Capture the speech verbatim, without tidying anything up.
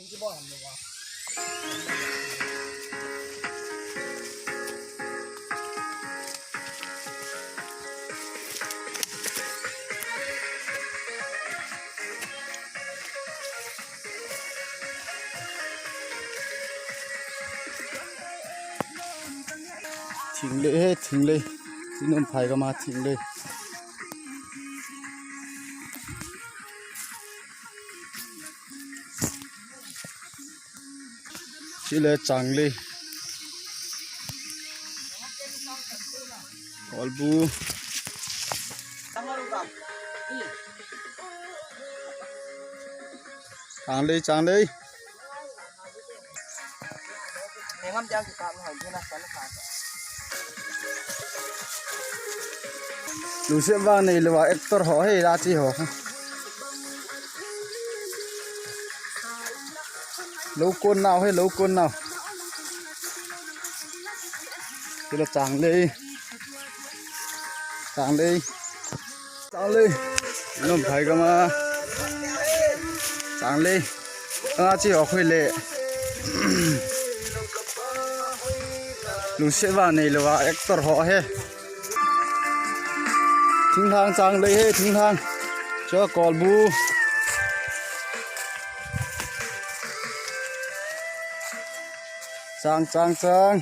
Thinglei he, thinglei. Thingnoi phai kama thinglei. Chule changlei. Kolbu. Changlei, changlei. Lungset vang neilou a actor ho he, la chi ho. Lou kon nau he, lou kon nau. Chule changlei. Changlei. Changlei. Nom phai kama. Changlei. Anga chi ho khui le. Lungset vang neilou a actor ho he. Thinglhang changlei he, thinglhang. Cho kolbu. Chang, chang, chang.